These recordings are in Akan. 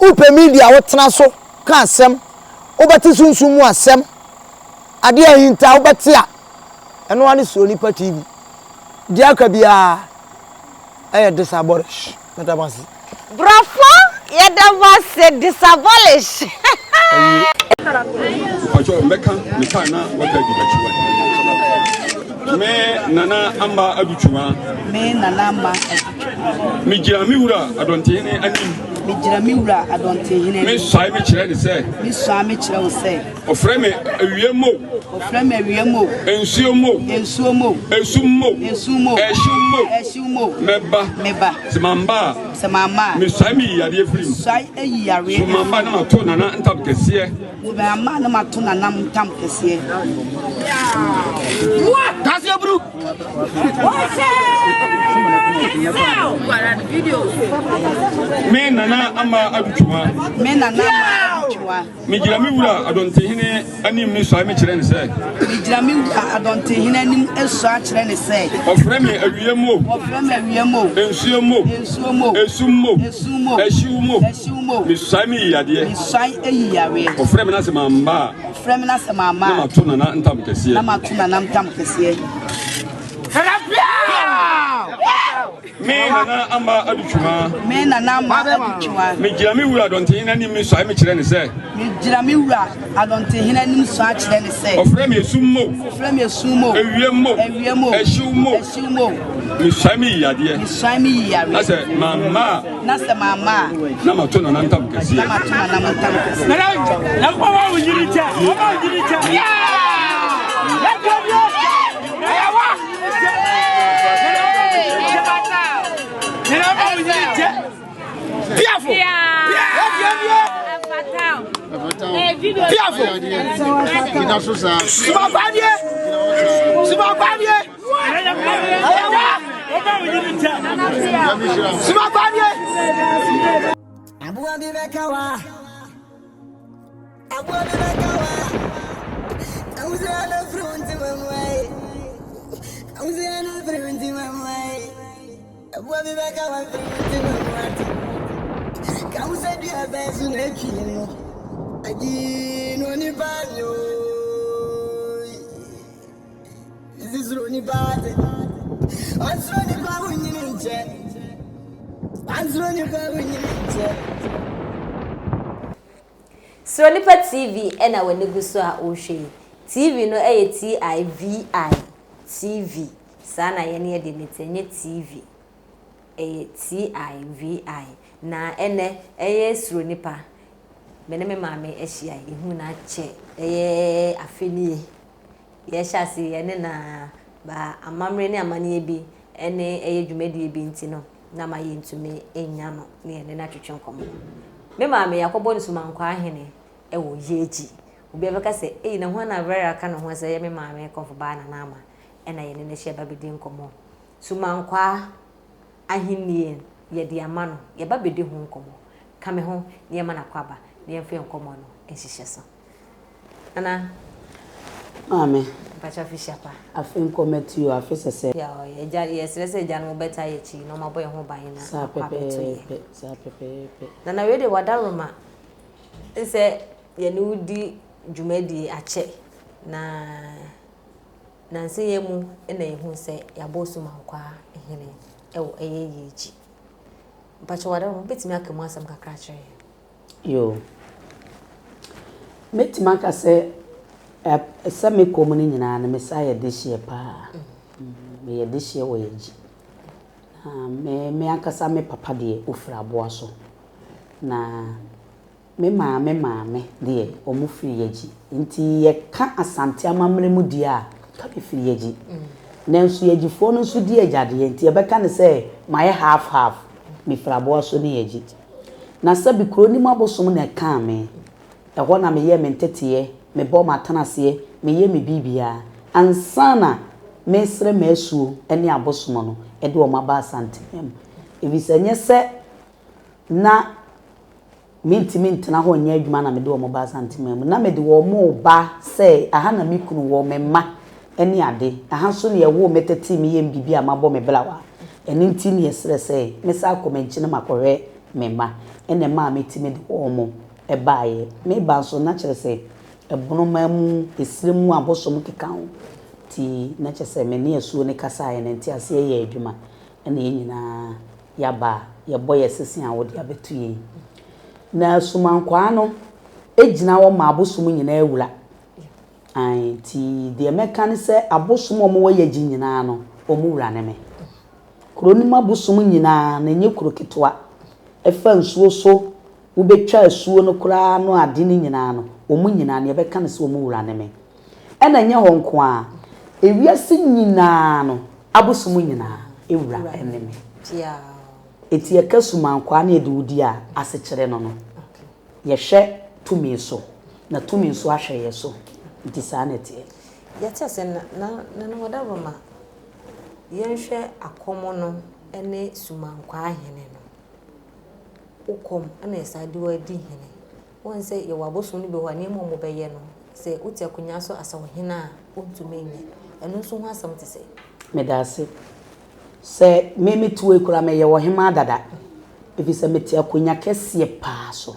Wopɛ media a wotena so ka asɛm, wobɛte sunsum mu asɛm, adeɛ a ahinta wobɛte a, ɛno ara ne Suro Nipa TV. Deɛ aka biara ɛyɛ disabolish. Meda mo ase. Brɔfo yɛda mo ase disabolish. Mpakyɛw mɛka me kaa na waka adi m'akyi wa. Me nana ama adutwuma. Me nana ama adutwuma. Me gyina me wura adɔntehene anim. Me gyina me wura adɔntehene anim. Me suae me kyerɛ ne sɛ. Me suae me kyerɛ wo sɛ. Ɔfrɛ me awia mo. Ɔfrɛ me awia mo. Nsuo mo. Nsuo mo. Esum mo. Esum mo. Ɛhyew mo. Ɛhyew mo. Mɛba. Mɛba. Sɛ mamba a. Sɛ mamba a. Me suae me yi yareɛ firi mu. Suae ayi yareɛ. So mamba na mato nana ntam kɛseɛ. Sɛ mamba na mato nana ntam kɛseɛ. Daseɛ buru. Me nana ama adutwuma. Me nana ama adutwuma. Megyina me wura Adɔntehene anim mesuae mekyerɛ no sɛ. Megyina me wura Adɔntehene anim sua kyerɛ no sɛ. Ɔfrɛ me awia mu o. Ɔfrɛ me awia mu o. Nsuo mu o. Nsuo mu o. Esum mu o. Esum mu o. Ɛhyew mu o. Ɛhyew mu o. Mesuae meyi yadeɛ. Mesuae eyi yareɛ. Ɔfrɛ me na sɛ mamma a. Ɔfrɛ me na sɛ mamma a. Na mato nana ntam kɛseɛ. Na mato nana ntam kɛseɛ. Me nana ama adutwuma. Me nana ama adutwuma. Megyina me wura adɔntehene anim mesuae mekyerɛ no sɛ. Megyina me wura adɔntehene anim sua kyerɛ no sɛ. Ɔfrɛ me esum mu. Ɔfrɛ me esum mu. Ewiem mu. Ewiem mu. Ɛhyew mu. Ɛhyew mu. Mesuae meyi yadeɛ. Mesuae meyi yareɛ. Na sɛ mamma a. Na sɛ mamma a. Na mato nana ntam kɛseɛ. Na mato nana ntam kɛseɛ. Nana na ɔma wo nyini kyɛ. Ɔma wo nyini kyɛ. Piafo. Piafo. Sumakwadie. Sumakwadie. Ayawa. Sumakwadie. Aboa bi bɛka wa. Aboa bi bɛka wo a, ahosuo no firi wo ntoma mu ae. Ahosuo no firi wo ntoma mu ae. Aboa bi bɛka wo afiri wo ntoma mu ate. Ka wo sɛ dua bɛn so na atwi no. Agyi no onipa nyɛ o. Sisi soro nipa ate. Ɔsoro nipa wo nyini nkyɛ. Ɔsoro nipa wo nyini nkyɛ. Suro Nipa TV na w'ani gu so a worehwɛ yi. TV no yɛ T-I-V-I, TV. Saa na yɛn yɛde no te, ɛnyɛ TV. Ɛyɛ T-I-V-I. Na ɛnɛ, ɛyɛ Suro Nipa. Me ne me maame ahyia, yɛhu no akyɛ, ɛyɛ afe nie. Yɛhyɛ ase yɛne no ara, ba amammerɛ ne amanneɛ bi ne ɛyɛ dwumadie bi nti no, na ama yɛntumi nnya no ne yɛne no atwetwe nkɔmmɔ. Me maame, yɛakɔbɔ no Sumankwaa hene wɔ Yeji. Obiara bɛka sɛ, Ei, na hwan na Vera ka ne ho sɛ ɛyɛ me maame kɔmfo baa Nana Ama? Ɛna yɛne no ahyia ba bɛdi nkɔmmɔ. Sumankwaa ahennie no, yɛde ama no, yɛba bɛdi ho nkɔmmɔ. Ka me ho na yɛmma no akwaaba na yɛmfa yɛn nkɔmmɔ no nhyehyɛ so. Nana. Maame. Mpakyɛ afe hyia pa. Afe nkɔ mɛte o, afe sɛsɛ. Yaw, agya, yɛsrɛ sɛ agya no bɛtaa yɛn akyi na ɔmabɔ yɛn ho ban na Saa akɔ abɛto yɛn. pɛpɛɛpɛ, saa pɛpɛɛpɛ. Nana wei deɛ w'adaworoma sɛ yɛne wo di dwumadie akyɛ na nansa yi mu na yɛhu sɛ yɛabɔ Osumankwaa hene wɔ ɛyɛ yie akyi. Mpakyɛ w'adaworoma wobɛtumi aka mu asɛm kakra akyerɛ yɛn? Yoo. Mɛtumi aka sɛ, sɛ mekɔ mu no nyinaa no, mesan yɛ dehyeɛ paa. Meyɛ dehyeɛ wɔ yɛn akyi. Na me me ankasa me papa deɛ, ɔfiri aboa so. Na me maame maame deɛ, wɔfiri Yagyi. Nti yɛka Asante amammerɛ mu deɛ a, ka mefiri Yagyi. Nanso Yagyifoɔ no nso di agyadeɛ, nti yɛbɛka no sɛ mayɛ half half. Mefiri aboa so ne Yagyi. Na sɛbe kuro no mu abosom na ɛkaa me. Ɛhɔ na meyɛɛ me nteteeɛ, mebɔɔ m'atenaseɛ, meyɛɛ me biribiara ansa na meresrɛ m'asuo ne abosom no de wɔn aba Asanteman mu. Ɛfiri sɛ ɛnyɛ sɛ na mentumi ntena hɔ nyɛ adwuma na mede wɔn ba Asanteman mu. Na mede wɔn reba sɛ aha na me kunu wɔ, me mma ne ade. Aha nso na yɛwoo me tetee me yɛɛ me biribi a mabɔ me bra wɔ ha. Ɛno nti na yɛsrɛ sɛ mɛsan akɔ m'akyi na makɔhwɛ. me mma na ɛmaa metumi de wɔn baeɛ. Meba nso na kyerɛ sɛ ɛbonomaa mu, ɛserɛ mu abosom keka ho nti na kyerɛ sɛ me ne asuo no kasaeɛ no nteaseɛ yɛɛ adwuma na yɛn nyinaa yɛaba a yɛbɔ yɛn sese a wode abɛto yɛn yi. Na Sumankwaa no gyina hɔ ma abosom nyinaa wura. Ae, nti deɛ mɛka ne sɛ abosom a wɔwɔ Yagyi nyinaa no, wɔn wura ne me. Kuro no mu abosom nyinaa no, ɛnyɛ kuro ketewa. Ɛfa nsuo so, wobɛtwa asuo no koraa no ade no nyinaa no, wɔn nyinaa no, yɛbɛka no sɛ wɔn wura ne me. Ɛna ɛnyɛ hɔ nko ara, ewiase nyinaa no, abosom nyinaa wura ne me. Enti yɛka sumankwaa na yɛde wo di a, asekyerɛ no no, yɛhwɛ tumi so, na tumi nso ahwɛ yɛn so. Nti saa na ɛteɛ. Yɛte ase na na Nana Wadaworoma, yɛnhwɛ akɔm no ne sumankwaa hene no. Wo kɔm na yɛsan de wo adi hene. Wohu sɛ yɛwɔ abosom no bi wɔ hɔ a, nneɛma a wɔbɛyɛ no, sɛ wote akonnwa so asɛ ɔhene a, wontumi nyɛ. Ɛno nso ho asɛm te sɛn? Meda ase. Sɛ me mete wei koraa meyɛ ɔhemaa dada, ɛfiri sɛ mete akonnwa kɛseɛ paa so.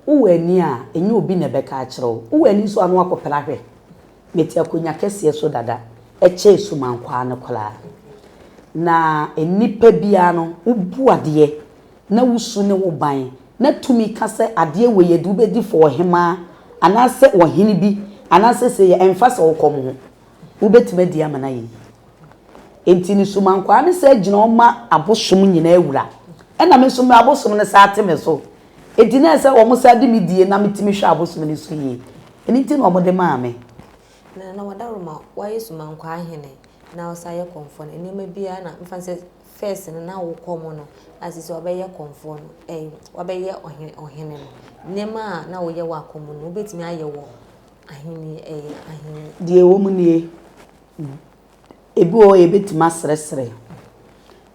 Wowɔ ani a, ɛnyɛ obi na ɛbɛka akyerɛ wo. Wowɔ ani nso a na woakɔpere ahwɛ. Mete akonnwa kɛseɛ so dada, ɛkyɛn sumankwaa no koraa. Na nnipa biara no, wobu adeɛ na wo su ne wo ban, na tumi ka sɛ adeɛ wei yɛde wo bɛdi fɔ ɔhemaa anaasɛ ɔhene bi anaasɛ sei a, ɛmfa sɛ wokɔm ho. Wobɛtumi adi ama no ayɛ yie. Enti no sumankwaa no saa gyina hɔ ma abosom nyinaa wura. Ɛna me nso me abosom no saa te me so. Enti na ɛsɛ sɛ wɔn saa de me die na metumi hwɛ abosom no so yie. Ɛno nti na wɔde maa me. Na na Wadaroma wayɛ sumankwaa hene na ɔsan yɛ kɔmfoɔ no, nneɛma biara na mfa no sɛ first no na wo kɔm no na sisi wabɛyɛ kɔmfoɔ no ɛɛ wabɛyɛ ɔhene ɔhene no, nneɛma a na woyɛ wɔ akɔm no wobɛtumi ayɛ wɔ ahenni ɛyɛ ahenni. Deɛ ɛwɔ mu nie, ebi wɔ hɔ a yɛbɛtumi asrɛsrɛ.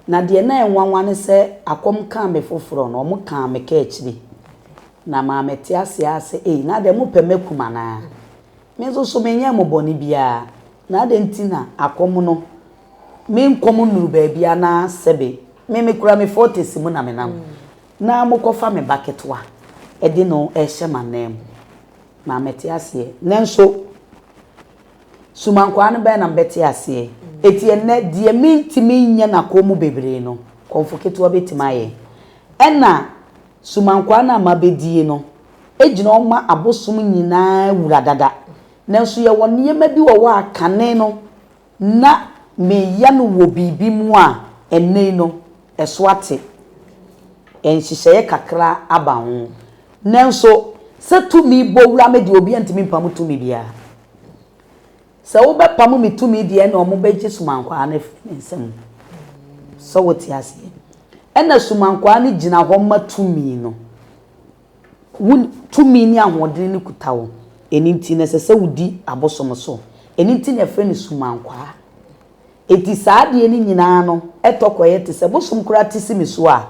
Na deɛ na ɛyɛ nwanwa ne sɛ akɔm kaa me foforɔ no, wɔkaa me kaa akyire. Na maa mete aseɛ ara sɛ ei, na adɛn mopɛ m'akum anaa? Me nso so menyɛɛ mo bɔne biara, na adɛn nti na akɔm no, me nkɔm nnuru baabiara na sɛbe me mekura me forties mu na menam, na mokɔfa me ba ketewa de no rehyɛ m'ananmu? Maa mete aseɛ. Nanso sumankwaa no bɛn na mebɛte aseɛ? Enti ɛnnɛ, deɛ mentumi nyɛ no akɔm mu bebree no, kɔmfo ketewa bɛtumi ayɛ. Ɛna sumankwaa no a mabɛdie no, gyina hɔ ma abosom nyinaa wura dada. Nanso yɛwɔ nneɛma bi wɔ hɔ a kane no na meyɛ no wɔ biribi mu a ɛnnɛ yi no ɛso ate. Nhyehyɛeɛ kakra aba ho. Nanso sɛ tumi bɔ wura me deɛ obiara ntumi mpamo tumi biara. Sɛ wobɛpamo me tumi deɛ ɛnna wɔbɛgye sumankwaa no afiri me nsam. Sɛ wote aseɛ? Ɛnna sumankwaa no gyina hɔ ma tumi no. Wo tumi ne ahoɔdene no kuta wo. Ɛno nti no ɛsɛ sɛ wodi abosom so. Ɛno nti na yɛfrɛ no sumankwaa. Enti saa adeɛ no nyinaa no tɔ kɔyɛ te sɛ bosom koraa te si me so a,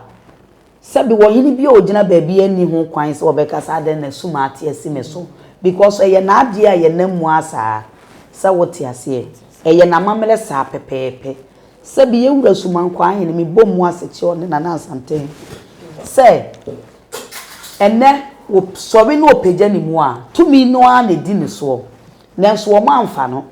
sɛbe ɔhene bi a ɔgyina baabi nni ho kwan sɛ ɔbɛka sɛ adɛn na sum ate asi me so because ɛyɛ n'adeɛ a yɛnam mu ara saa. Sɛ wote aseɛ? Ɛyɛ n'amammerɛ saa pɛpɛɛpɛ. Sɛbi yɛ wura Sumankwaa hene me bɔ mu ase kyerɛ ɔne Nana Asantehene sɛ ɛnɛ wɔ sɔre na ɔpagya ne mu a tumi no ara na ɛdi ne soɔ nanso wɔn amfa no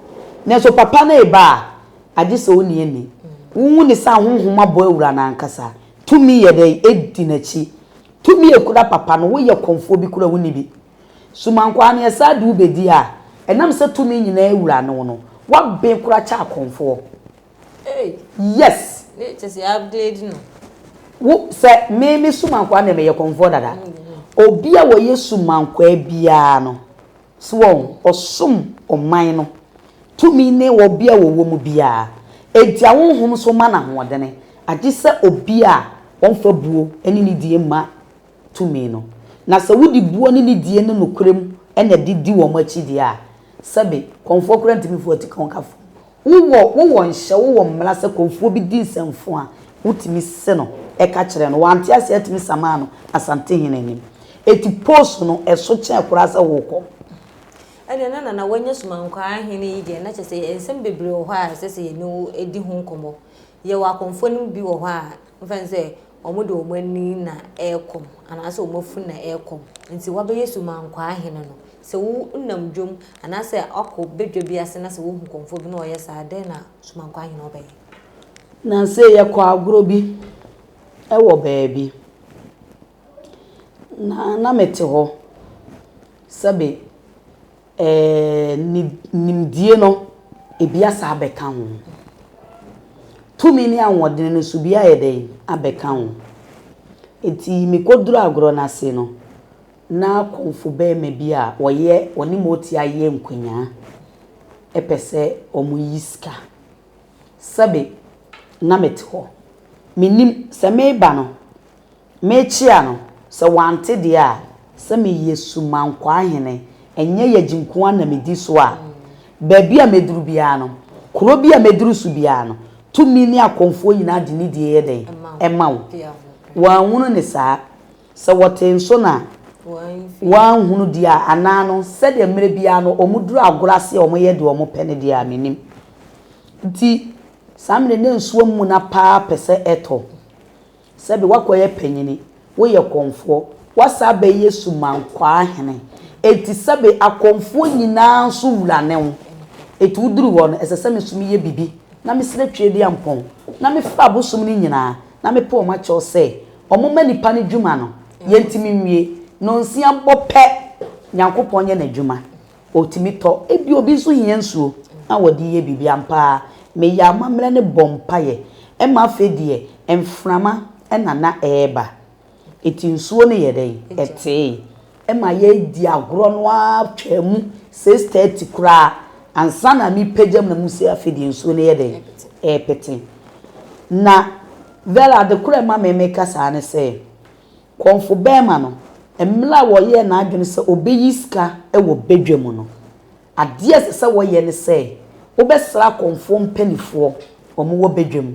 nanso papa no reba a agye sɛ ɔnni ani wohu ne sɛ ahonhom abɔ awura no ankasa tumi yɛ dɛn ɛdi n'akyi tumi ɛkura papa no woyɛ kɔmfoɔ bi kura wonni bi Sumankwaa no yɛsaa de wo bɛdi a, ɛnam sɛ tumi nyinaa wura ne wo no, woaben koraa kyɛ akɔmfoɔ. Yes! Ne kyɛ sɛ upgrade no. Wo, sɛ me, me sumankwaa deɛ meyɛ kɔmfoɔ dada. Obi a wɔyɛ sumankwaa biara no, so wɔn, ɔsom ɔman no. Tumi ne obi a wɔwɔ mu biara. Enti ahonhom nso ma no ahoɔdene, agye sɛ obi a ɔmfa buo ne nidie mma tumi no. Na sɛ wode buo ne nidie ne nokorɛ mu na ɛde di wɔn akyi deɛ a, sɛbe, kɔmfoɔ koraa ntumi mfa w'atikɔn nka fam. Wowɔ, wowɔ nhyɛ, wowɔ mmara sɛ kɔmfoɔ bi di nsɛmfo a, wotumi se no ka kyerɛ no. Wante aseɛ a, tumi samaa no Asantehene anim. Enti post no, ɛso kyɛn koraa sɛ worekɔ. Ɛnneɛ na Nana wanya Sumankwaa hene yi deɛ, na kyerɛ sɛ nsɛm bebree wɔ hɔ a ɛsɛ sɛ yɛne wo di ho nkɔmmɔ. Yɛwɔ akɔmfoɔ no mu bi wɔ hɔ a, mfa no sɛ. wɔde wɔn ani na ɛrekɔm anaasɛ wɔn afunu na ɛrekɔm. Nti woabɛyɛ Sumankwaa hene no, sɛ wonam dwam anaasɛ woakɔ badwa bi ase na sɛ wohu kɔmfoɔ bi na ɔyɛ saa a, dɛn na Sumankwaa hene ɔbɛyɛ? Nansa yi yɛkɔɔ agorɔ bi wɔ baabi, na na mete hɔ sɛbe Ɛɛ, nimdie no, ebi asan abɛka ho. Tumi ne ahoɔdene no nso, bi ayɛ dɛn? Abɛka ho. Enti mekɔduruu agorɔ no ase no, na kɔmfo barima bi a ɔyɛ, ɔne Moti ayɛ nkwanyaa pɛ sɛ wɔyi sika. Sɛbe na mete hɔ. Mennim, sɛ mereba no, Mekyea no, sɛ wante deɛ a, sɛ meyɛ Sumankwaa hene, ɛnyɛ Yagyi nko ara na medi so a, baabi a mɛduru biara no, kuro bi a mɛduru so biara no, tumi ne akɔmfoɔ nyinaa de nidie yɛ dɛn? Ɛma wo. Wɔanhunu no saa. Sɛ wɔtee nso na wɔanhunu deɛ a, anaa no, sɛdeɛ mmerɛ biara no wɔduru agorɔ ase a wɔyɛ deɛ wɔpɛ no deɛ a, mennim. Nti, saa mmerɛ no na nsuo amuna pa ara pɛ sɛ ɛtɔ. Sɛbe woakɔyɛ panyini, woyɛ kɔmfoɔ, woasan abɛyɛ sumankwaa hene, enti sɛbe akɔmfoɔ nyinaa nso wura ne wo. Enti woduru hɔ no, ɛsɛ sɛ me nso meyɛ biribi na mesrɛ Tweaduampɔn, na mefrɛ abosom no nyinaa, na mepɛ wɔn akyɛw sɛ wɔmma nnipa no dwuma no, yɛntumi nwie. Nnɔnsia bɔ pɛ, Nyankopɔn nyɛ n'adwuma. Ɔtumi tɔ. Ebia obi nso hia nsuo na wɔde yɛ biribi. Ampa ara, meyɛ amammerɛ no bɔ mpaeɛ ma afei deɛ mframa na na ɛreba. Enti nsuo no yɛ dɛn? Ɛtee. Ɛma yɛdi agorɔ no ara twaa mu 6:30 koraa ansa na merepagya mu na mehu sɛ afei deɛ nsuo no yɛ dɛn? Ɛrepete. Na Vera, ade korɔ a ɛma me meka saa ne sɛ, Kɔmfo barima no, mmerɛ a ɔyɛɛ n'adwene sɛ ɔbɛyi sika wɔ badwa mu no, adeɛ a ɛsɛ sɛ wɔyɛ ne sɛ, wobɛsrɛ akɔmfoɔ mpaninfoɔ wɔn wɔ badwa mu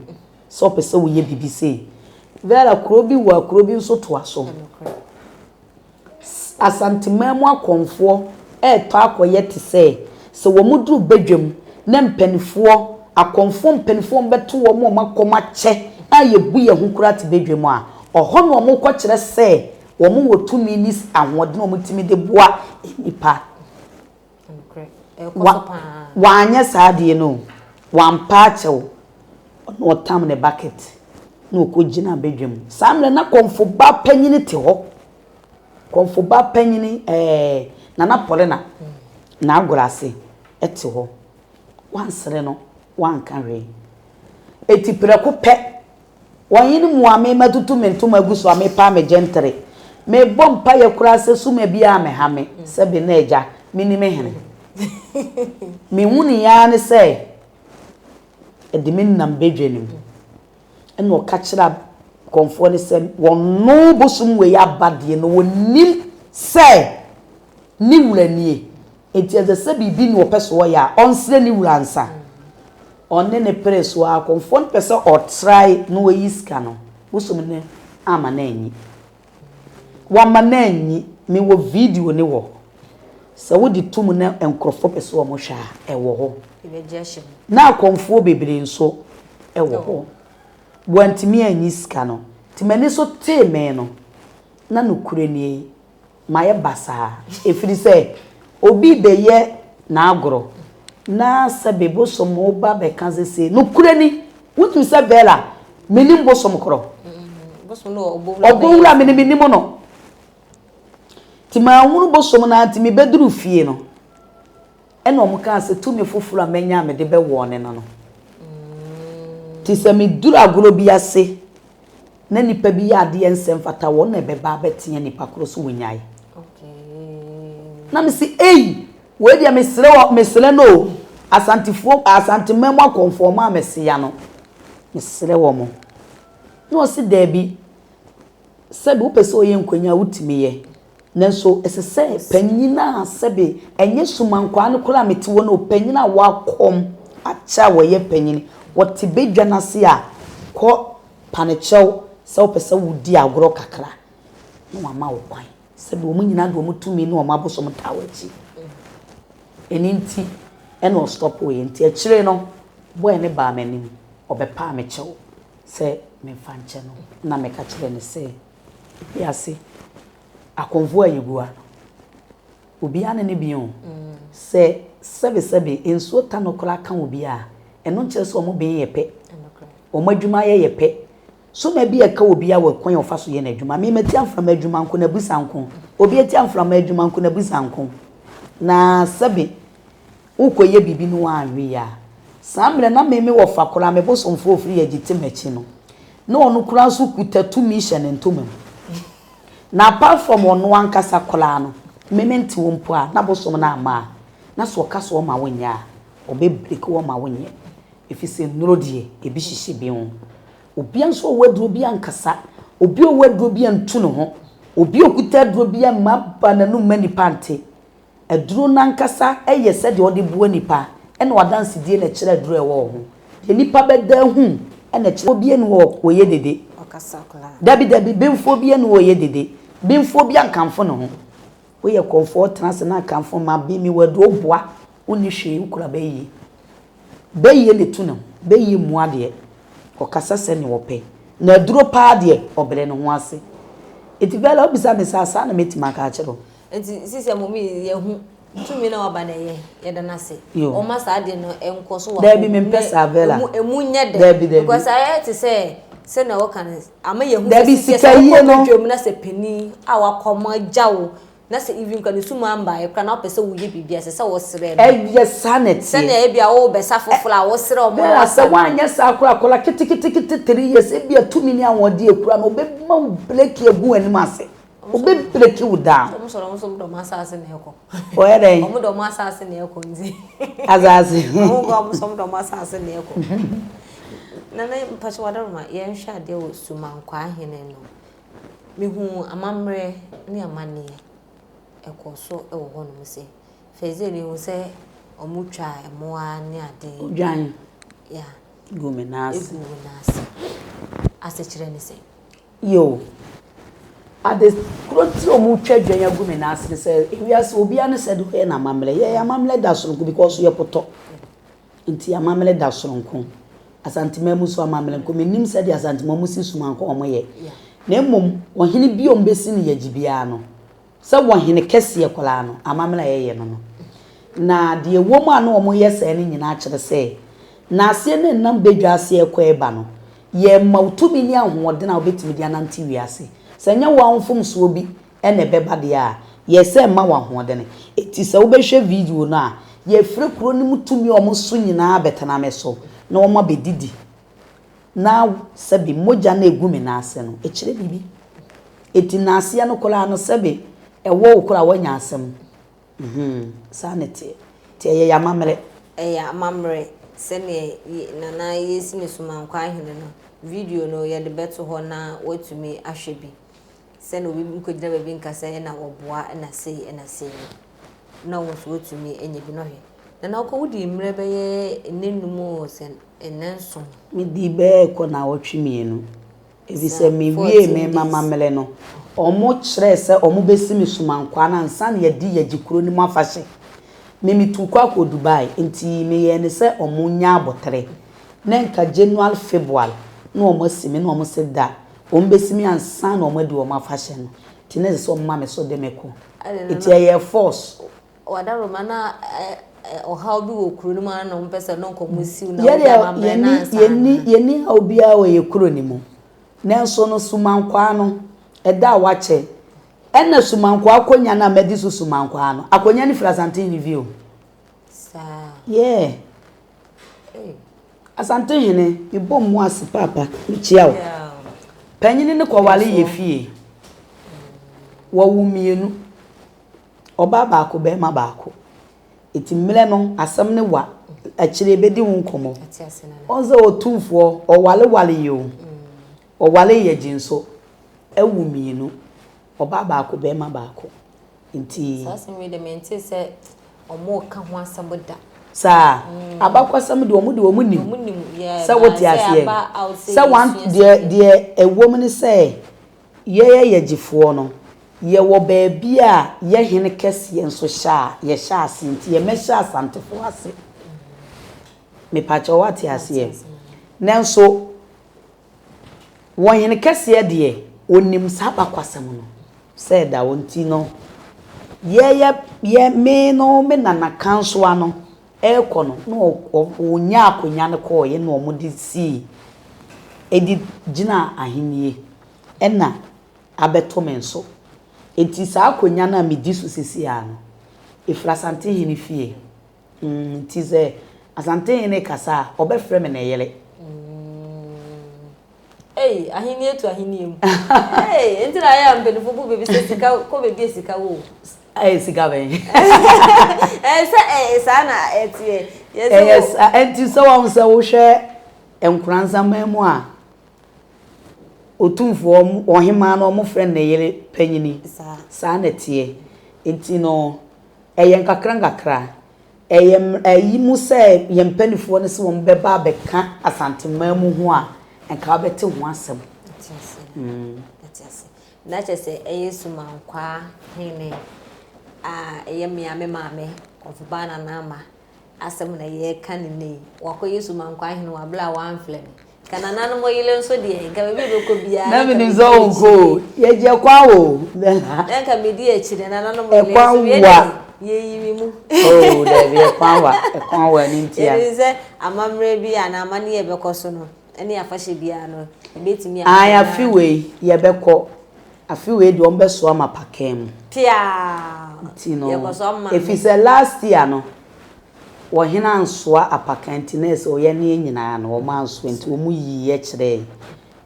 sɛ wɔpɛ sɛ woyɛ biribi sei. Vera, kuro bi wɔ a kuro bi nso toa so. Asanteman mu akɔmfoɔ retɔ akɔyɛ te sɛ, sɛ wɔduru badwam na mpanimfoɔ, akɔmfoɔ mpanimfoɔ a wɔbɛto wɔn a wɔakɔm akyɛ a yɛbu yɛn ho koraa te badwam a, ɔhɔ na wɔrekɔkyerɛ sɛ wɔwɔ tumi ne ahoɔden a wɔtumi de boa nnipa. Nokorɛ, ɛrekɔ so paa. Wanyɛ saa adeɛ no o, wampa akyɛw, na ɔtam ne bucket na ɔkɔgyina badwam. Saa mmerɛ na kɔmfo ba panyini te hɔ. Kɔmfo ba panyini ɛɛ Nana Paulina n'agorɔ ase te hɔ. Wansere no, wanka hwee. Eti prɛko pɛ Ɔhene mua me matutu me ntoma agu so a mepaa me gyentere. Mebɔ mpaeɛ koraa sɛ suma biara mmɛha me sɛ be na agya meni me hene. Mehunuiɛ ara ne sɛ ɛde me nam badwa no mu. Ɛna ɔka kyerɛ akɔmfoɔ no sɛ wɔno bosom wei aba deɛ na wɔnim sɛ ne wura nie. Enti ɛsɛ sɛ biribi na ɔpɛ sɛ ɔyɛ a, ɔnsrɛ ne wura ansa. Ɔne no peree so ara, akɔmfoɔ no pɛ sɛ ɔtrae na ɔyi sika no, bosom no amma no anyi. Wamma no anyi. Mewɔ video no wɔ hɔ. Sɛ wode to mu na nkurɔfoɔ pɛ sɛ wɔhwɛ a, ɛwɔ hɔ. Na akɔmfoɔ bebree nso wɔ hɔ. Wantumi anyi sika no. Nti m'ani so tee me no, na nokorɛ nie, mayɛ basaa, ɛfiri sɛ obi rebɛyɛ n'agorɔ na sɛbe bosom wo ba bɛka sɛ sei. Nokorɛ ni, wonim sɛ Bella, mennim bosom korɔ. Ɔbɔwura me no, mennim no. Nti manhunu bosom no ara nti mebɛduru fie no, ɛna wɔn kaa sɛ tumi foforɔ a manya a mede bɛwɔɔne no no. Nti sɛ meduru agorɔ bi ase na nipa bi yɛ adeɛ nsɛ mfata wɔn na ɛbɛba abɛtea nipa korɔ so wɔnyae. Na me se ei wei deɛ mesrɛ wɔ mesrɛ no o asantefoɔ asanteman mu akɔmfoɔ ɔmo a mɛse ya no mesrɛ wɔ mo. Na ɔse daabi sɛbi wopɛ sɛ ɔyɛ nkonya a wotumi yɛ nanso ɛsɛ sɛ panyin a sɛbi ɛnyɛ sumankwaa no koraa a mete hɔ no panyin a wakɔm akyɛ a wɔyɛ panyin wɔte badwa no ase a kɔ Pa no kyɛw sɛ wopɛ sɛ wodi agorɔ kakra na wɔama wo kwan. Sɛdeɛ wɔn nyinaa de wɔn tumi ne wɔn abosom taa w'akyi. Ɛno nti ɛna ɔstɔpoeɛ. Nti akyire no, boy no baa m'anim, ɔbɛpaa me kyɛw sɛ. Memfa nkyɛ no. Na meka kyerɛɛ no sɛ, Wiase akɔmfoɔ a yɛgu ha no, obiara ne ne bea o. Sɛ sɛbesɛbe nsuo ta no koraa ka obi a, ɛno nkyerɛ sɛ wɔn ben yɛ pɛ. Wɔn adwumayɛ yɛ pɛ. Soma bi a ɛka obiara wɔ kwan a ɔfa so yɛ n'adwuma. Me matia mframa adwuma nko na bisa nko. Obi atia mframa adwuma nko na bisa nko. Na sɛbe worekɔyɛ biribi na woanwe yɛ a, saa mmerɛ na me me wɔfa koraa, me bosomfoɔ a ɔfiri Agyi te m'akyi no, na ɔno koraa nso kuta tumi hyɛ ne ntoma mu. Na apart from ɔno ankasa koraa no, me mente wo mpo a, na bosom no amma a, na sɛ ɔka sɛ ɔma wonyɛ a, ɔbɛ break wo ɔma wonyɛ. Ɛfiri sɛ nnuro deɛ, ebi hyehyɛ bi ho. Obia nso a ɔwɔ aduro biara nkasa, obi a ɔwɔ aduro biara ntu ne ho, obi a ɔkuta aduro biara mma ba n'anum mma nnipa nte. Aduro no ankasa yɛ sɛdeɛ ɔde boa nnipa, ɛna w'adansedie na ɛkyerɛ aduro a ɛwɔ wo ho. Deɛ nnipa bɛda ahu na ɛkyerɛ. Obiara nni hɔ a ɔyɛ dede. Dabi dabi, benfoɔ biara nni hɔ a ɔyɛ dede. Benfoɔ biara nkamfo ne ho. Woyɛ kɔmfoɔ wotena ase na akamfo ma bi mewɔ aduro boa wonni hwee wokura bɛyie. Bɛyie na ɛtu ne ho, bɛyie mmu adeɛ. Ɔkasa sɛdeɛ ɔpɛ. Na aduro paa deɛ ɔbrɛ ne ho ase. Enti Vella wobisa me saa a, saa na mɛtumi aka akyerɛ wo. Nti sisi a mɔmi yɛhu tumi na waba na ɛyɛ yɛda no ase. Ɔma saa adeɛ no nkɔ so wɔ Dabi mempɛ saa Vella. Emu emu nyɛ dɛ. Dabi dabi. Because ayɛ te sɛ sɛnea wɔka no ama yɛhu sɛ Dabi sisi sika sɛ yie wokɔ no. badwam na sɛ panin a wakɔ ma agya wo na sɛ even kora ne sum ambaeɛ kora na wopɛ sɛ woyɛ biribi a ɛsɛ sɛ wosrɛ no. Ɛyɛ saa na ɛteɛ. Sɛnea ebi a wobɛsa foforɔ a wosrɛ wɔn na Vera wasa sɛ no. woanyɛ saa koraa akwadaa ketekete 3 years ebia tumi ne ahoɔden ekura no ɔbɛma wo breki agu w'anim ase. Obe break wo down. Ɔmo sɔrɔ ɔmo nso ɔmo de ɔmo asaase na ɛkɔ. Ɔyɛ dɛn? Ɔmo de ɔmo asaase na ɛkɔ nti. Asaase. Ɔmo kɔ ɔmo sɔ ɔmo de ɔmo asaase na ɛkɔ. Nana mpakyɛ wadaroma yɛn hwɛ adeɛ wɔ Sumankwaa hene no. Mehu amammerɛ ne amanneɛ ɛkɔ so wɔ hɔ nom sɛ. First day mehu sɛ ɔmo twa mmoa ne ade. Odwan. Yeah. Gu me nan ase. Egu wo nan ase. Asekyerɛ ne sɛn? Yiw. Ade koro nti a wɔretwa dwan agu me nan ase ne sɛ, wiase obiara ne sɛdeɛ ɔyɛ n'amammerɛ. Yɛn amammerɛ da soronko because yɛpotɔ. Nti amammerɛ da soronko. Asanteman mu nso amammerɛ nko. Mennim sɛdeɛ Asanteman mu si somanko a wɔyɛ. Na mmom, ɔhene bi a wɔbɛsi no yɛgye biara no, Sɛ wɔ hene kɛseɛ koraa no, amammerɛ a yɛyɛ no no. Na deɛ ɛwɔ mu a na wɔyɛ saa no nyinaa kyerɛ sɛ, naaseɛ no ɛnam badwa ase rekɔ reba no, yɛrema wo tumi ne ahoɔden a wobɛtumi de anante wiase. Sɛ ɛnyɛ wo ara wo mfomsoɔ bi na ɛbɛba deɛ a, yɛn sɛ mma wo ahoɔdene. Enti sɛ wobɛhwɛ video no a, yɛrefrɛ kuro no mu tumi a wɔso nyinaa abɛtena me so na wɔabɛdidi. Na sɛbe mogya no a ɛgu me nan ase no, ɛkyerɛ biribi. Enti naaseɛ no koraa no, sɛbe ɛwɔ wo koraa a, woanya asɛm. Mm-hmm, saa na ɛteɛ. Nti ɛyɛ yɛn amammerɛ. Ɛyɛ amammerɛ sɛdeɛ Nana yɛsi ne Sumankwaa Hene no, video no yɛde bɛto hɔ na woatumi ahwɛ bi. Sɛdeɛ obi nkɔgyina baabi nka sɛ ɛna wɔboa ɛna sei ɛna sei no, na wo nso woatumi anya bi na ɔhwɛ. Nana wokɔ wodii mmerɛ bɛyɛ nnanum o sɛ nnanson. Medii bɛyɛ kɔ naawɔtwe mmienu. Efisɛ mewiee me mamammerɛ no, wɔkyerɛɛ sɛ wɔbɛsi me sumankwaa no ansa na yɛadi Yagyi kuro no mu afahyɛ. Me metuu kɔ akɔɔ Dubai, enti meyɛɛ no sɛ wɔnnya aboterɛ. Na nka January, February na wɔasi me, na wɔse da wɔbɛsi me ansa na wɔadi wɔn afahyɛ no. Nti na ɛsɛ sɛ wɔma me so de me kɔ. Nti ɛyɛɛ force. Wadaroma na ɔhaw bi wɔ kuro no mu a na wɔpɛ sɛ no nkɔmɔ siw na Yɛdeɛ wode amammerɛ no yɛnni ansa yɛnni anaa? yɛnni haw biara wɔ yɛ kuro no mu. Nanso no Sumankwaa no ɛda a wakyɛ ɛna Sumankwaa akonya no a madi so Sumankwaa no akonya no firi Asantehene fie o. Saa. Yeah. Hey. Asantehene mebɔ mmu ase paapa mekyia wo. Yeah. Panyini no kɔwale yɛ fie. Wɔwo mmienu. Ɔbaa baako barima baako. Enti mmerɛ no asɛm no wa, akyire yɛbɛdi ho nkɔmmɔ. Wohu sɛ Otumfoɔ ɔwalewale yɛ o, ɔwale yɛ gye nso, awu mmienu, ɔbaa baako barima baako. Nti. Saa asɛm wei deɛ mentee sɛ wɔreka ho asɛm da. Saa, abakɔsɛm deɛ wɔn deɛ wɔn nim. Sɛ wote aseɛ, sɛ wan deɛ deɛ ɛwɔ mu ne sɛ Yɛyɛ yɛgyefoɔ no, yɛwɔ baabi a yɛ hene kɛseɛ nso hyɛ a, yɛhyɛ ase nti yɛmɛhyɛ Asantefoɔ ase. Mepakyɛw woate aseɛ? Nanso, Wɔ hene kɛseɛ deɛ, ɔnim saa abakwasɛm no sɛ ɛda hɔ nti no, yɛyɛ yɛ me no me nana kansoa no ɛrekɔ no na ɔnyaa akonnwa no kɔɔeɛ na wɔde sii ɛde gyinaa ahennie ɛna abɛto me nso. Nti saa akonnwa no a medi so seesei ara no, ɛfiri Asantehene fie. Mm, nti sɛ Asantehene kasa a, ɔbɛfrɛ me ne yere. Mm. Ei, ahenni to ahenni mu. Ei, nti na ayɛ a mpanyinfo bu baabi sɛ sika kɔ baabi a sika wɔ. Ɛyɛ sika bɛn? Ɛɛ sɛ ɛɛ saa na ɛteɛ. Ɛyɛ saa nti sɛ wɔn sɛ wohwɛ Nkoranzaman mu a Otumfoɔ ɔhemaa no wɔfrɛ no ne yere panyini. Saa na ɛteɛ. Nti no ɛyɛ nkakra nkakra. Ɛyɛ ayi mu sɛ yɛn mpaninfoɔ no sɛ wɔn bɛba abɛka Asanteman mu ho a, nka wobɛte ho asɛm. Mate ase. Mate ase. Na kyerɛ sɛ ɛyɛ Sumankwaa hene a ɛyɛ me a me maame Kɔmfobaa Nana Ama asɛm na yɛreka no nnɛ yi. Wakɔyɛ Sumankwaa hene wɔ abere a wamfrɛ me. Nka nananom yere nso deɛ, nka baabi a ɛbɛkɔ biara. Na menim sɛ wonkɔ o. Yɛgye kwan o. Na nka medi akyire, nananom yere nso wie deɛ, yɛyi me mu. Oh, dabi, ɛkwan wa, ɛkwan wa, ɛno ntia. Yɛnim sɛ amammerɛ bi anaa amanneɛ a ɛbɛkɔ so no, ɛne afahyɛ biara no, ɛbɛtumi akɔ. Ae, afe wei, yɛbɛkɔ. Afe wei deɛ, wɔbɛsoa ma pakaa mu. Piaa! Nti no, ɛfiri sɛ last year no, Ɔhene ansoa apakan nti na ɛsɛ ɔyɛ ne yɛn nyinaa no wɔn ansoa nti wɔn yii yɛ kyerɛɛ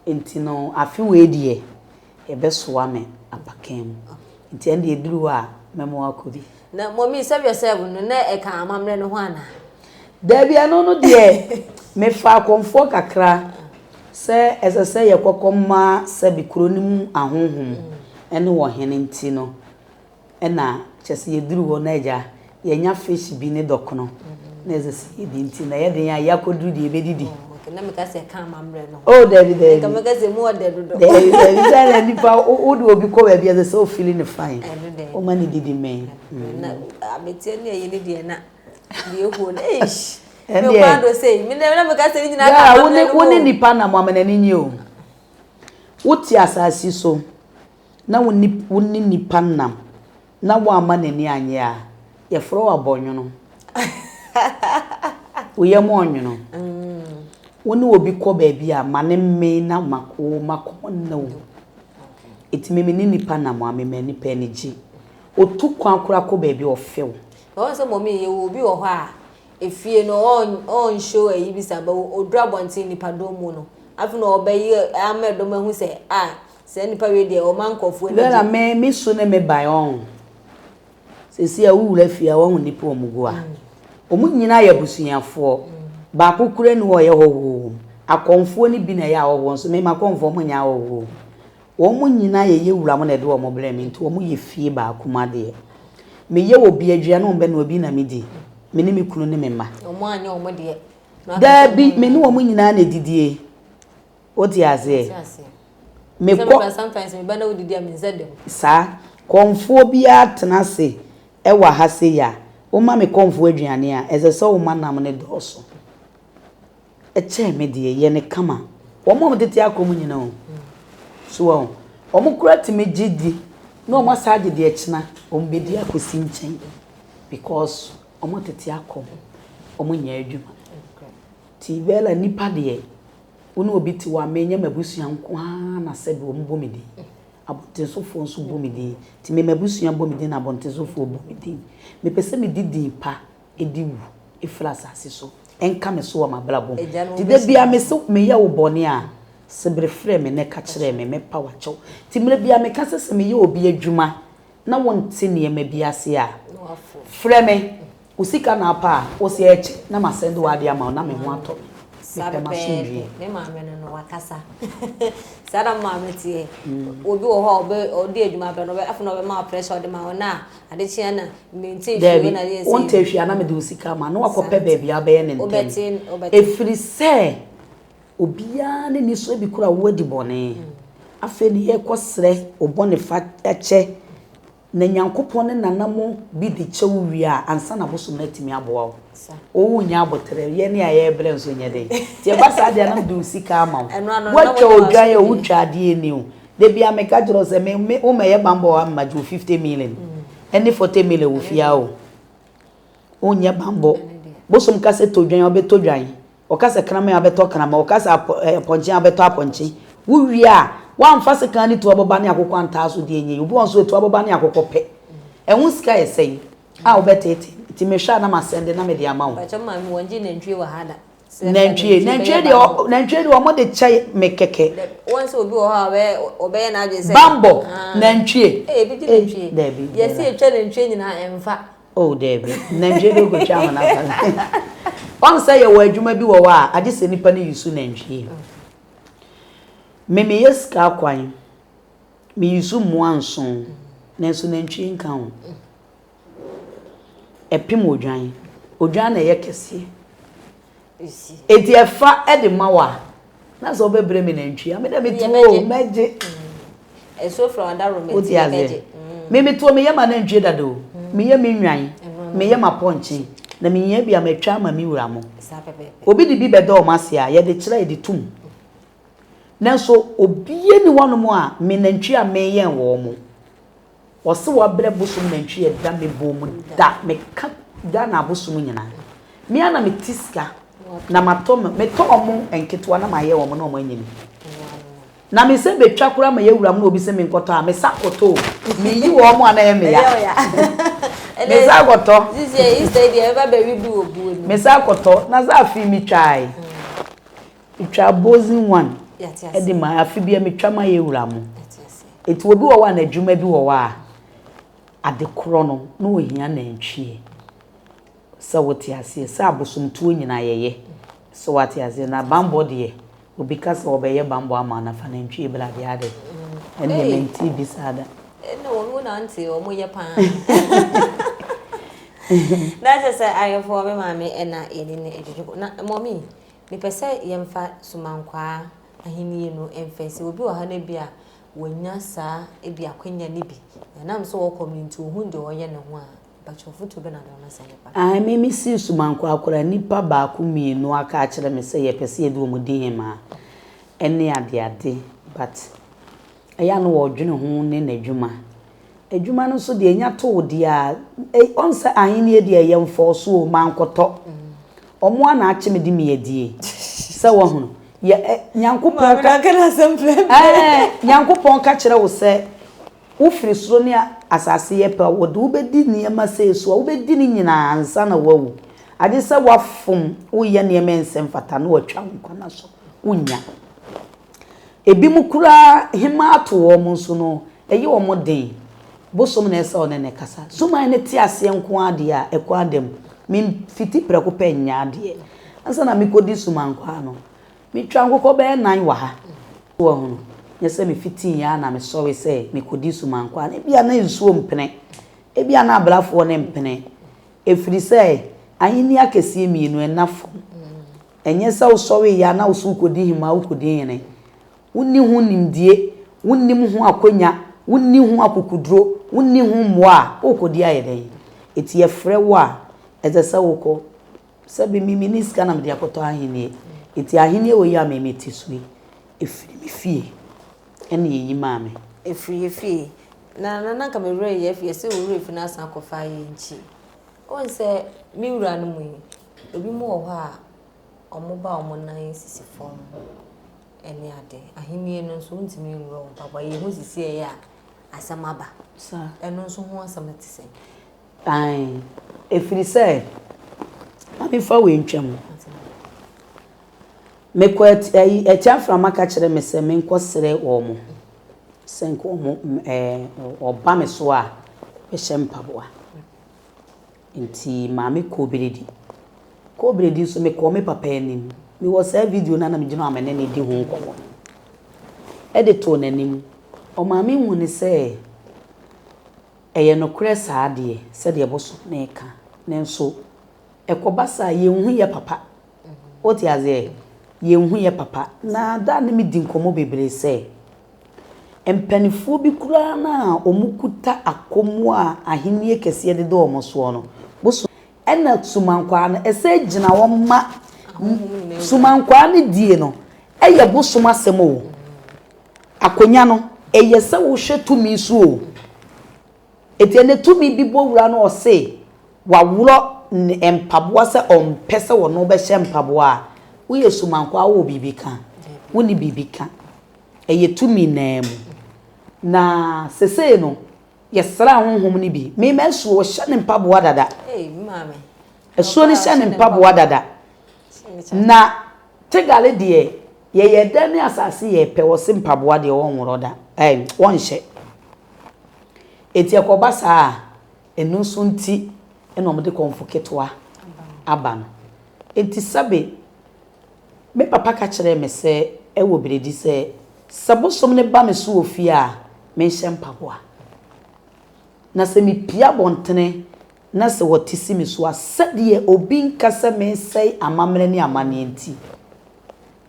nti no afe wei deɛ yɛbɛsoa me apakan mu nti ɛnde ɛduru hɔ a mɛma wakɔ bi. Na mɔmi sɛdeɛ sɛɛbo no na ɛka amammerɛ no ho anaa? Daabi ɛno no deɛ mefa akɔmfoɔ kakra sɛ ɛsɛ sɛ yɛkɔkɔ ma sɛbi kuro no mu ahonhom ɛne ɔhene nti no Ɛna kyerɛ sɛ yɛduru hɔ na agya yɛnya fish bi ne dɔkono na ɛsɛ sɛ yɛdi nti na ɛyɛ den a yɛakɔduru deɛ yɛbɛdidi. Oh, okay. Na meka sɛ ɛka amammerɛ no ho. Oh, dabi dabi. Nka meka sɛ mu ɔdɛ dodo. Dabi dabi sɛ na nipa wode obi kɔ baabi a ɛsɛ sɛ ofili ne fine. Woma ne didi mmɛn. Na abeteɛ ne ɛyi ne deɛ na deɛ ehuo no eish. Ɛndeɛ. Mekɔ ado sei. Me na meka sɛ ne nyinaa ka amammerɛ no ho. Wo ne nipa nam amena n'ani nye o. Wote asase so. na wo ne wo ne nipa nam na woamma n'ani annye a, yɛfrɛ wo abɔnwono. Wo yam ɔnwono. Wo ne obi kɔ baabi a, ma ne mmee na ma wo ma kɔn nna wo. Eti me me ne nipa nam a, mema nipa ani gye. Otu kwan koraa kɔ baabi a, ɔfɛ wo. Wɔn sɛ mɔmi yɛwɔ obi wɔ hɔ a efie no ɔn ɔn show ayi bi sa ba oduru abɔnten nipadɔm mu no afei na ɔbɛyɛ ama ɛdɔm ahu sɛ a Saa nipa wei deɛ ɔma nkurɔfoɔ ani gye. Vera me me su ne me ban ɔn. Sɛsi a wo wura fie a wahu nipa ɔmo gu a. Ɔmo nyinaa yɛ abusuafoɔ. Baako koraa ni hɔ a ɔyɛ hɔhoɔ wɔ mu. Akɔmfoɔ no bi na ɛyɛ ahɔhoɔ nso me makɔmfoɔ ɔmo nyɛ ahɔhoɔ. Wɔn nyinaa yɛ yɛ wura mo na ɛde wɔn brɛ me nti wɔn yɛ fie baako mu adeɛ. Me yɛ wɔ bi aduane wɔn bɛ noa bi na me di. Me ne me kunu ne me mma. Wɔn anyɛ wɔn deɛ. Daabi me ne wɔn nyinaa na ɛdidie. Wote aseɛ? Mekɔ. Sometimes me ba na wodidi a me nsa da mu. Saa. Kɔmfoɔ biara tena ase wɔ ha sei a, woma me kɔmfoɔ aduane a, ɛsɛ sɛ woma nam no dɔɔso. Ɛkyɛn me deɛ, yɛ no kama. Wɔn a wɔtete akɔ mu nyina o. So wɔn, wɔn koraa tumi gye di na wɔn asan agye deɛ kyena wɔn bɛdi akɔsi nkyɛn because wɔtete akɔ mu, wɔnyɛ adwuma. Nti Bella nipa deɛ wo ne obi te hɔ a me nyɛ m'abusua nko ara na sɛbi wɔn bɔ me din. Abɔntensofoɔ nso bɔ me din. Nti me m'abusua bɔ me din na abɔntensofoɔ bɔ me din. Mepɛ sɛ mede din pa di wu firi asase so. Ɛnka me so wɔ m'abrabɔ mu. Nti da biara me se meyɛ wo bɔne a, sebere frɛ me na ka kyerɛ me, mɛpa wo akyɛw. Nti mmerɛ biara meka sɛ sɛ meyɛ obi adwuma na wonte nneɛma bi ase a, frɛ me. Wo sika na apa a, wo se ɛkyɛ na ma sɛnde w'ade ama wo na me ho atɔ me. Saa Mepɛ pɛpɛɛpɛ. m'asomdwie. Me maame no no wakasa. Saa na me maame teɛ. Obi wɔ hɔ a ɔbɛ ɔdi adwuma brɛ no ɔbɛ afei na ɔbɛma wo pressure ɔde ma wo na ade kye a na mente hwee Daabi, na yɛ sei. wonte hwee a na mede wo sika ama na wakɔpɛ baabi a wobɛyɛ no ntɛm. Wobɛte wobɛte. Ɛfiri sɛ obiara ne ne so ebi koraa woadi bɔne. Afei ne yɛkɔsrɛ wo bɔne fa kyɛ. Na Nyankopɔn ne nana mo bi de kyɛ wo wie a, ansa na bosom no atumi aboa wo. Wo wonnya aboterɛ, yɛne a yɛrebrɛ nso nyɛ den. Nti ɛba saa deɛ a na mede wo sika ama wo. Woatwa odwan o, wotwa adeɛ ni o. Da biara meka kyerɛ wo sɛ me, me, wommɛyɛ bammɔ wɔ ha mma gye wo 50 million ɛne 40 million wɔ fie ha o. Wonyɛ bammɔ. Bosom ka sɛ tɔ dwan a, wobɛtɔ dwan. Ɔka sɛ kraman a, wobɛtɔ kraman. Ɔka sɛ apɔ, eh, apɔnkye a, wobɛtɔ apɔnkye. Wowie a, woamfa sekan ne tuabɔba ne akokɔ antaa so deɛ ɛnyɛ yie. Obi wɔ hɔ nso, tuabɔba ne akokɔ pɛ. Ɛho sika yɛ sɛn a wobɛteete? Nti mehwɛ a na masɛnde na mede ama wo. Mpakyɛ maame wɔngye nantwie wɔ ha da. Sɛ Nantwie, nantwie deɛ, bɛyɛ nantwie deɛ wɔn de kyɛ me kɛkɛ. Wɔn sɛ obi wɔ hɔ a ɔbɛyɛ ɔbɛyɛ n'adwene sɛ. Bambɔ, nantwie. Ee ebi gye nantwie. Dabi. Yɛsi etwa nantwie nyinaa ɛnfa. Oh dabi, nantwie de wokɔtwa ama no afa. Ɔn sɛ yɛwɔ adwuma bi wɔ hɔ a, agye sɛ nipa no yusu nantwie. Me meyɛ sika akwan, me yusu mmoa nson, nanso nantwie nka ho. Ɛpem odwan, odwan na ɛyɛ kɛseɛ. Enti ɛfa de ma wo a, na sɛ wobɛbrɛ me nantwie a, me dɛ meto o, mɛgye. Wote aseɛ? Me metoɔ meyɛ m'anantwie dada o, meyɛ me nnwan, meyɛ m'apɔnkye, na mehia bi a matwa ama me wura mo. Obi de bi bɛda wɔn ase a, yɛde kyerɛ yɛde tom. Nanso obiara nni hɔnom a me nantwie a meyɛn wɔn. Ɔse wabrɛ bosom nantwi ɛda me bɔɔ mu da meka Ghana abosom nyinaa me ara na me te sika na matɔ me metɔ ɔmo nketewa na mayɛ ɔmo na ɔmo anyini na me sɛ betwa koraa ma yɛwura mu na obi sɛ me nkɔtɔ a me sa kɔtɔ o me yi wɔ ɔmo a na ɛyɛ me ya me sa kɔtɔ me sa kɔtɔ na sɛ afei me twae Metwa bozen one de ma afe bia metwa ma yɛ wura mo. Eti obi wɔ hɔ a n'adwuma bi wɔ hɔ a ade korɔ no na ohia nantwie. Sɛ wote aseɛ sɛ abosomtuo nyinaa yɛyɛ. So wate aseɛ na bambɔ deɛ obi ka sɛ ɔbɛyɛ bambɔ ama na fa nantwie bra deɛ adɛ. Ɛnneɛ mente bi saa da. Ɛnna wɔn mu nante wɔn yɛ paa. Na kyerɛ sɛ ayɛfoɔ me maame ɛna yɛne no adwidwi na mɔmi. Mepɛ sɛ yɛmfa Sumankwaa ahenni no mfa nsi. Obi wɔ ha no ebia wanya saa ebia akwanya no bi, na ɛnam sɛ ɔwɔ kɔm no nti ohun deɛ ɔyɛ ne ho a, mpakyɛw afotuo bɛn na wode bɛma saa nipa no? Ae, me mesii Sumankwaa koraa, nnipa baako mmienu aka akyerɛ me sɛ yɛpɛ sɛ yɛde wɔn di hemaa ne adeade but ɛyɛ a na wɔdwene ho ne n'adwuma. Adwuma no nso deɛ nya to wo deɛ a, ɔn sɛ ahennie deɛ ɛyɛ mfɔɔso o, mankɔtɔ. Ɔmo a na akye me de me adie. Sɛ wahunu. Yɛ ɛ Nyankopɔn ka ɛɛ Nyankopɔn ka kyerɛ wo sɛ wofiri soro ne asase yɛ pɛ a, wɔde wo bɛdi nneɛma sei so a, wobɛdi ne nyinaa ansa na woawu. Agye sɛ woafom, woyɛ nneɛma ɛnsɛ mfata na wɔatwa wo nkwa no so, wonnya. Ebinom koraa hemaa to wɔn nso no, ɛyɛ wɔn den. Bosom na ɛsɛ sɛ ɔne no kasa. Suman no te aseɛ nko ara deɛ a, ɛkɔ ada mu. Memfiti prɛko pɛ nyɛ adeɛ. Ansa na mekɔdi sumankwaa no, metwaa nkokɔ bɛyɛ nan wɔ ha. So wahunu? Nyɛ sɛ mefitiiɛ ara na mesɔre sɛ mekɔdi sumankwaa no. Ebia na nsuo mpene. Ebia na abrafoɔ no mpene. Ɛfiri sɛ, ahennie akɛseɛ mmienu, ɛnna fam. Ɛnyɛ sɛ wosɔreeɛ ara na wo so wokɔdi hemmaa, wokɔdi hene. Wonni ho nimdie, wonnim ho akwanya, wonni ho akokoduro, wonni ho mmoa a, worekɔdi ayɛ dɛn? Enti yɛfrɛ wo a, ɛsɛ sɛ wokɔ. Sɛbe me menni sika na mede akɔtɔ ahennie. Enti ahennie wei a me mete so yi, ɛfiri me fie ɛna yɛyi maa me. Ɛfiri yɛ fie. Na na anka me werɛ yɛ afi, yɛse wo werɛ fi na asan akɔfa yɛn nkyi. Wohu sɛ me wura no mu yi, ebinom wɔ hɔ a, wɔba a wɔn nan sisi fam ne ade. Ahenni no nso, wontumi nwura wɔn mpaboa. Yɛhu sisi a ɛyɛ a, asɛm aba. Ɛno nso ho asɛm te sɛn? Ae, ɛfiri sɛ, ma memfa wei ntwam. Mekɔ ayi, Atiaframa ka kyerɛ me sɛ menkɔsrɛ wɔn sɛ nka wɔn ɛɛ wɔba me so a, wɔbɛhyɛ mpaboa. Nti maame kɔɔ Biredi. Kɔɔ Biredi nso mekɔɔ me papa anim. Mewɔ saa video no a na megyina hɔ a me ne no di ho nkɔmmɔ no. Ɛde too n'anim. Ɔmaa me hu no sɛ ɛyɛ nokorɛ saa deɛ sɛdeɛ bosom no reka. Nanso ɛkɔba saa a yɛnhu yɛ papa. Wote aseɛ? Yɛnhu yɛ papa. Na da a ne me di nkɔmmɔ bebree sɛ. Mpaninfoɔ bi koraa no a wɔkuta akɔmmuo a ahennie kɛseɛ deda wɔn soɔ no, bosom. Ɛna sumankwaa no, ɛsɛ gyina hɔ ma sumankwaa no die no, ɛyɛ bosom asɛm o. Akonya no, ɛyɛ sɛ wohwɛ tumi so o. Enti ɛnɛ tumi bi bɔ wura no ɔse waworɔ ne mpaboa sɛ ɔmpɛ sɛ ɔno bɛhyɛ mpaboa a, woyɛ sumankwaa wowɔ biribi ka? Wonni biribi ka. Ɛyɛ tumi naa mu. Na sesei no, yɛsraa honhom no bi. Me m'asuo, ɔhyɛ ne mpaboa dada. Asuo no hyɛ ne mpaboa dada. Na Tegale deɛ, yɛyɛ dɛn ne asase yɛ pɛ, ɔse mpaboa deɛ ɔnworɔ da, ɛɛ, ɔnhyɛ. Enti ɛkɔba saa a, ɛno nso nti na wɔde kɔmfo ketewa aba no. Enti sɛbe Me papa ka kyerɛɛ me sɛ ɛwɔ biredi sɛ, sɛ bosom no ba me so wɔ fie a, menhyɛ mpaboa. Na sɛ mepue abɔntene na sɛ wɔte si me so a, sɛdeɛ obi nka sɛ meresɛe amammerɛ ne amanneɛ nti,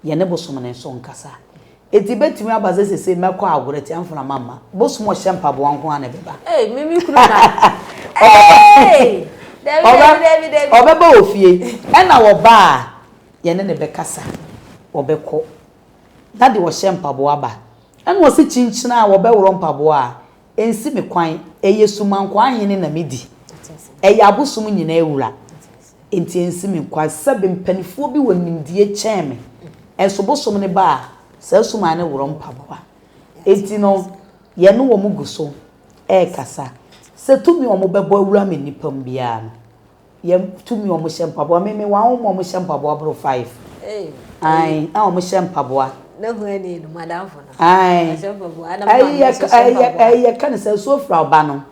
yɛne bosom no nso nkasa. Enti ebetumi aba sɛ seesei mɛkɔ agorɔ atia mframa mma. Bosom a ɔhyɛ mpaboa nko ara na ɛbɛba. Ei, me me kunu na. Ei! Dabi, dabi, dabi, dabi. Ɔbɛba wɔ fie. Ɛna ɔba a, yɛne no bɛkasa. Ɔbɛkɔ. Na deɛ ɔhyɛ mpaboa ba. Ɛna ɔse kyinkyin a wɔbɛworɔ mpaboa a, ɛnsi me kwan. Ɛyɛ Sumankwaa hene na medi. Ɛyɛ abosom nyinaa wura. Enti ensi me nkwa. Sɛbe mpanifoɔ bi wɔ nimdie kyɛn me, nso bosom no ba a, saa suman no worɔ mpaboa. Enti no, yɛne wɔn gu so rekasa. Sɛ tumi a wɔbɛbɔ awura me nnipa mu biara no, yɛ tumi a wɔhyɛ mpaboa. Me, mewɔ ahonhom a wɔhyɛ mpaboa boro five. Ae, a wɔhyɛ mpaboa. Ae, ɛyi yɛ, ɛyi yɛka no sɛ asuo fira ɔba no.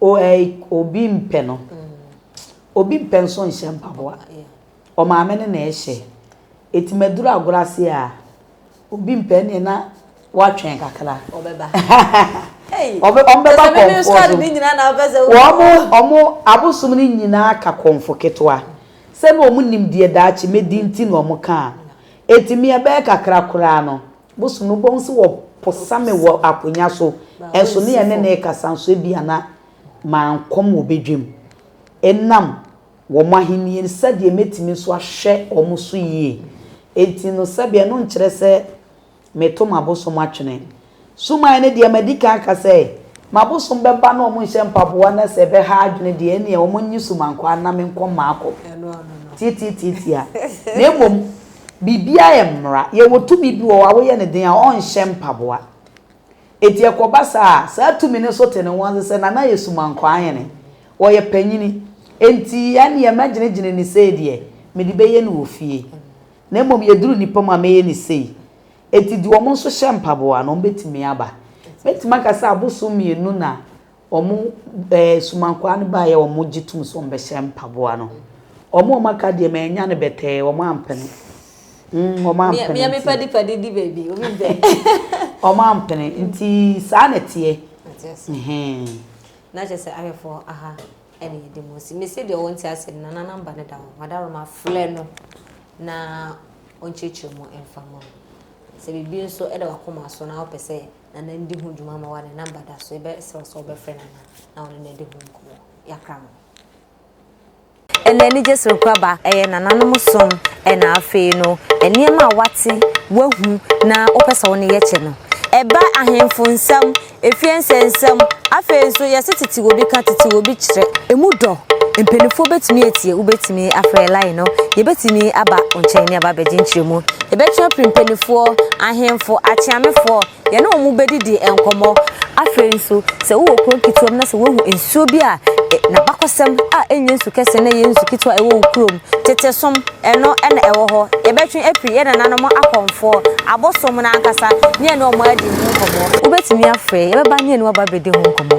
O ɛy obi mpɛ no. Obi mpɛ nso nhyɛ mpaboa. Ɔmaame no na ɛhyɛ. Eti maduru agorɔ ase a, obi mpɛ ɛneɛ na watwɛn kakra. Ɔbɛba. Ɔbɛ ɔmo bɛba kɔnfoɔ so. Wɔn ɔmo abosom no nyinaa ka kɔnfo ketewa. Sɛ na ɔmo nim deɛ daakye mɛdi nti na ɔmo kaa. Eti me ɛbɛyɛ kakra koraa no, Bosom no, wobɛhu sɛ wɔposa me wɔ akonnwa so, nso ne yɛne no rekasa nso ebia na mankɔm wɔ badwam. Ɛnam wɔn ahenni no, sɛdeɛ mɛtumi nso ahwɛ wɔn so yie. Enti no, sɛdeɛ ɛno nkyerɛ sɛ meto m'abosom atwene. Suman no deɛ madi kan aka sɛ, m'abosom bɛba na wɔnhyɛ mpaboa na sɛ ɛbɛha adwene deɛ, ɛnneɛ wɔnnye sumankwaa na menkɔ mmaakɔ. Tiatiatiatia. Na mmom, Biribiara yɛ mmara. Yɛwɔ tumi bi wɔ hɔ a woyɛ no den a ɔnhyɛ mpaboa. Enti ɛkɔba saa a, saa tumi no nso te ne ho ase sɛ Nana yɛ Sumankwaa hene. Ɔyɛ panyini. Enti ɛnneɛ mɛgyenegyene no sei deɛ, mede bɛyɛ no wɔ fie. Na mmom yɛduru nnipa mu a mɛyɛ no sei. Enti deɛ wɔn nso hyɛ mpaboa no, wɔbɛtumi aba. Mɛtumi aka sɛ abosom mmienu na Wɔn ɛɛ sumankwaa no baeɛ a wɔgye tom sɛ wɔbɛhyɛ mpaboa no. Wɔn a wɔaka deɛ mannya no bɛtɛɛ, wɔn ampene. Mm, wɔn ampene Mea nti. me padi padi di baabi, obi mpɛ. Wɔn ampene nti saa na ɛteɛ. Ɛte ase. Ɛhɛn. Na kyerɛ sɛ ahwɛfoɔ aha ɛna yɛde mu si. Mese deɛ ɔnte ase no, nana namba no da hɔ. Madaroma frɛ no na ɔnkyerɛkyerɛ mu mfa ma wo. Sɛ biribi nso ɛda w'akoma so na wopɛ sɛ Nana ndi ho dwuma ma wo a, ne number da so. Yɛbɛsrɛ wo sɛ wobɛfrɛ Nana na wo ne no adi ho nkɔmmɔ. Yɛakra mo. Ɛna anigye soronko aba, ɛyɛ nananom som, ɛna afei no nneɛma a wate, wahu na wopɛ sɛ wo ne yɛ kyɛ no. Ɛba ahemfo nsɛm, efie nsɛnsɛm, afei nso yɛse tete obi ka, tete obi kyerɛ. Emu dɔ, mpanimfoɔ bɛtumi atie, wobɛtumi afrɛ line no, yɛbɛtumi aba wo nkyɛn ne aba abɛgye nkyerɛmu. Yɛbɛtwe apiri mpanimfoɔ, ahemfo, akyeamefoɔ, yɛne wɔn bɛdidi nkɔmmɔ. Afei nso, sɛ wowɔ kuro nketewa mu na sɛ woahu nsuo bi a n'abakɔsɛm a ɛnyɛ nsu kɛse na ɛyɛ nsu ketewa a ɛwɔ wo kurom, tete som, ɛno na ɛwɔ hɔ. Yɛbɛtwe apiri yɛn nananom akɔmfoɔ, abosom no ankasa, ne yɛne wɔn adi ho nkɔmmɔ. Wobɛtumi afrɛ, yɛbɛba ne yɛne wo aba abɛdi ho nkɔmmɔ.